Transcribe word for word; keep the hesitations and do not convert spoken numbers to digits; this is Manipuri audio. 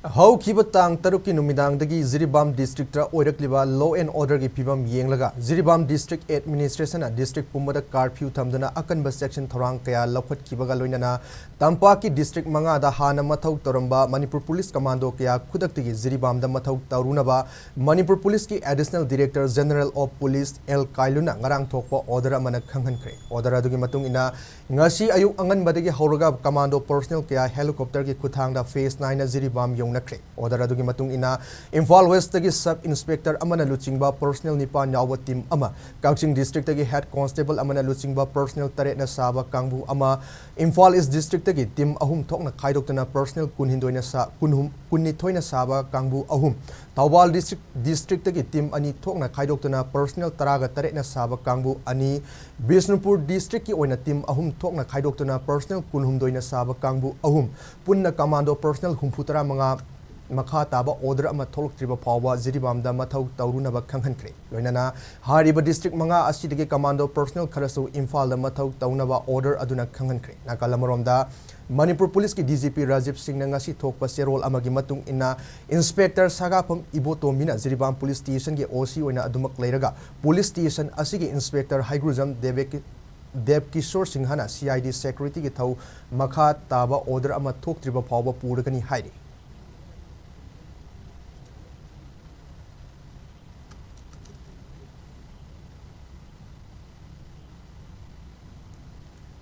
ꯍꯧꯈꯤꯕ ꯇꯥꯡ ꯇꯔꯨꯛꯀꯤ ꯅꯨꯃꯤꯗꯥꯡꯗꯒꯤ ꯖꯤꯔꯤꯕꯥꯝ ꯗꯤꯁꯇ꯭ꯔꯤꯛꯇ ꯑꯣꯏꯔꯛꯂꯤꯕ law and orderꯒꯤ ꯐꯤꯕꯝ ꯌꯦꯡꯂꯒ ꯖꯤꯔꯤꯕꯥꯝ ꯗꯤꯁꯇ꯭ꯔꯤꯛ ꯑꯦꯗꯃꯤꯅꯤꯁꯇ꯭ꯔꯦꯁꯟꯅ ꯗꯤꯁꯇ꯭ꯔꯤꯛ ꯄꯨꯝꯕꯗ ꯀꯥꯔꯐ꯭ꯌꯨ ꯊꯝꯗꯨꯅ ꯑꯀꯟꯕ ꯆꯦꯛꯁꯤꯟ ꯊꯧꯔꯥꯡ ꯀꯌꯥ ꯂꯧꯈꯠꯈꯤꯕꯒ ꯂꯣꯏꯅꯅ ꯇꯝꯄꯥꯛꯀꯤ ꯗꯤꯁꯇ꯭ꯔꯤꯛ ꯃꯉꯥꯗ ꯍꯥꯟꯅ ꯃꯊꯧ ꯇꯧꯔꯝꯕ ꯃꯅꯤꯄꯨꯔ ꯄꯨꯂꯤꯁ ꯀꯃꯥꯟꯗꯣ ꯀꯌꯥ ꯈꯨꯗꯛꯇꯒꯤ ꯖꯤꯔꯤꯕꯥꯝꯗ ꯃꯊꯧ ꯇꯧꯔꯨꯅꯕ ꯃꯅꯤꯄꯨꯔ ꯄꯨꯂꯤꯁꯀꯤ additional director general of police L ꯀꯥꯏꯂꯨꯅ ꯉꯔꯥꯡ ꯊꯣꯛꯄ order ꯑꯃꯅ ꯈꯪꯍꯟꯈ꯭ꯔꯦ꯫ Order ꯑꯗꯨꯒꯤ ꯃꯇꯨꯡ ꯏꯟꯅ ꯉꯁꯤ ꯑꯌꯨꯛ ꯑꯉꯟꯕꯗꯒꯤ ꯍꯧꯔꯒ ꯀꯃꯥꯟꯗꯣ ꯄꯔꯁꯣꯅꯦꯜ ꯀꯌꯥ ꯍꯦꯂꯤꯀꯣꯞꯇꯔꯒꯤ ꯈꯨꯠꯊꯥꯡꯗ phase nineꯅ ꯖꯤꯔꯤꯕꯥꯝ ꯌꯧꯅꯈ꯭ꯔꯦ꯫ Order ꯑꯗꯨꯒꯤ ꯃꯇꯨꯡ ꯏꯟꯅ ꯏꯝꯐꯥꯜ ꯋꯦꯁꯇꯒꯤ ꯁꯕ ꯏꯟꯁꯄꯦꯛꯇꯔ ꯑꯃꯅ ꯂꯨꯆꯤꯡꯕ ꯄꯔꯁꯣꯅꯦꯜ ꯅꯤꯄꯥꯟ ꯌꯥꯎꯕ ꯇꯤꯝ ꯑꯃ, ꯀꯛꯆꯤꯡ ꯗꯤꯁꯇ꯭ꯔꯤꯛꯇꯒꯤ ꯍꯦꯗ ꯀꯣꯟꯁꯇꯦꯕꯜ ꯑꯃꯅ ꯂꯨꯆꯤꯡꯕ ꯄꯔꯁꯣꯅꯦꯜ ꯇꯔꯦꯠꯅ ꯁꯥꯕ ꯀꯥꯡꯕꯨ ꯑꯃ, ꯏꯝꯐꯥꯜ ꯏꯁ ꯗꯤꯁꯇ꯭ꯔꯤꯛꯇꯒꯤ ꯇꯤꯝ ꯑꯍꯨꯝ ꯊꯣꯛꯅ ꯈꯥꯏꯗꯣꯛꯇꯨꯅ ꯄꯔꯁꯣꯅꯦꯜ ꯀꯨꯟꯍꯨꯝꯗꯣꯏꯅ ꯁꯥ-, ꯀꯨꯟꯍꯨꯝ-, ꯀꯨꯟꯅꯤꯊꯣꯏꯅ ꯁꯥꯕ ꯀꯥꯡꯕꯨ ꯑꯍꯨꯝ, ꯊꯧꯕꯥꯜ ꯗꯤꯁꯇ꯭ꯔꯤꯛ, ꯗꯤꯁꯇ꯭ꯔꯤꯛꯇꯒꯤ ꯇꯤꯝ ꯑꯅꯤ ꯊꯣꯛꯅ ꯈꯥꯏꯗꯣꯛꯇꯨꯅ ꯄꯔꯁꯣꯅꯦꯜ ꯇꯔꯥꯒ ꯇꯔꯦꯠꯅ ꯁꯥꯕ ꯀꯥꯡꯕꯨ ꯑꯅꯤ, ꯕꯤꯁꯅꯨꯄꯨꯔ ꯗꯤꯁꯇ꯭ꯔꯤꯛꯀꯤ ꯑꯣꯏꯅ ꯇꯤꯝ ꯑꯍꯨꯝ ꯊꯣꯛꯅ ꯈꯥꯏꯗꯣꯛꯇꯨꯅ ꯄꯔꯁꯣꯅꯦꯜ ꯀꯨꯟꯍꯨꯝꯗꯣꯏꯅ ꯁꯥꯕ ꯀꯥꯡꯕꯨ ꯑꯍꯨꯝ, ꯄꯨꯟꯅ ꯀꯃꯥꯟꯗꯣ ꯄꯔꯁꯣꯅꯦꯜ ꯍꯨꯝꯐꯨꯇꯔꯥ ꯃꯉꯥ ꯃꯈꯥ ꯇꯥꯕ order ꯑꯃ ꯊꯣꯛꯂꯛꯇ꯭ꯔꯤꯕ ꯐꯥꯎꯕ ꯖꯤꯔꯤꯕꯥꯝꯗ ꯃꯊꯧ ꯇꯧꯔꯨꯅꯕ ꯈꯪꯍꯟꯈ꯭ꯔꯦ꯫ ꯂꯣꯏꯅꯅ ꯍꯥꯏꯔꯤꯕ ꯗꯤꯁꯇ꯭ꯔꯤꯛ ꯃꯉꯥ ꯑꯁꯤꯗꯒꯤ ꯀꯃꯥꯟꯗꯣ ꯄꯔꯁꯣꯅꯦꯜ ꯈꯔꯁꯨ ꯏꯝꯐꯥꯜꯗ ꯃꯊꯧ ꯇꯧꯅꯕ order ꯑꯗꯨꯅ ꯈꯪꯍꯟꯈ꯭ꯔꯦ꯫ ꯅꯥꯀꯜ ꯑꯃꯔꯣꯝꯗ, ꯃꯅꯤꯄꯨꯔ ꯄꯨꯂꯤꯁꯀꯤ ꯗꯤ ꯖꯤ ꯄꯤ ꯔꯥꯖꯤꯕ ꯁꯤꯡꯅ ꯉꯁꯤ ꯊꯣꯛꯄ ꯆꯦꯔꯣꯜ ꯑꯃꯒꯤ ꯃꯇꯨꯡ ꯏꯟꯅ, ꯏꯟꯁꯄꯦꯛꯇꯔ ꯁꯥꯒꯥꯐꯝ ꯏꯕꯣꯇꯣꯝꯕꯤꯅ ꯖꯤꯔꯤꯕꯥꯝ ꯄꯨꯂꯤꯁ ꯁ꯭ꯇꯦꯁꯟꯒꯤ ꯑꯣ ꯁꯤ ꯑꯣꯏꯅ ꯑꯗꯨꯃꯛ ꯂꯩꯔꯒ, ꯄꯨꯂꯤꯁ ꯁ꯭ꯇꯦꯁꯟ ꯑꯁꯤꯒꯤ ꯏꯟꯁꯄꯦꯛꯇꯔ ꯍꯩꯒ꯭ꯔꯨꯖꯝ ꯗꯦꯕꯦꯀꯤ-, ꯗꯦꯕꯀꯤꯁꯣꯔ ꯁꯤꯡꯍꯅ ꯁꯤ ꯑꯥꯏ ꯗꯤ ꯁꯦꯀ꯭ꯌꯨꯔꯤꯇꯤꯒꯤ ꯊꯧ ꯃꯈꯥ ꯇꯥꯕ order ꯑꯃ ꯊꯣꯛꯇ꯭ꯔꯤꯕ ꯐꯥꯎꯕ ꯄꯨꯔꯒꯅꯤ ꯍꯥꯏꯔꯤ꯫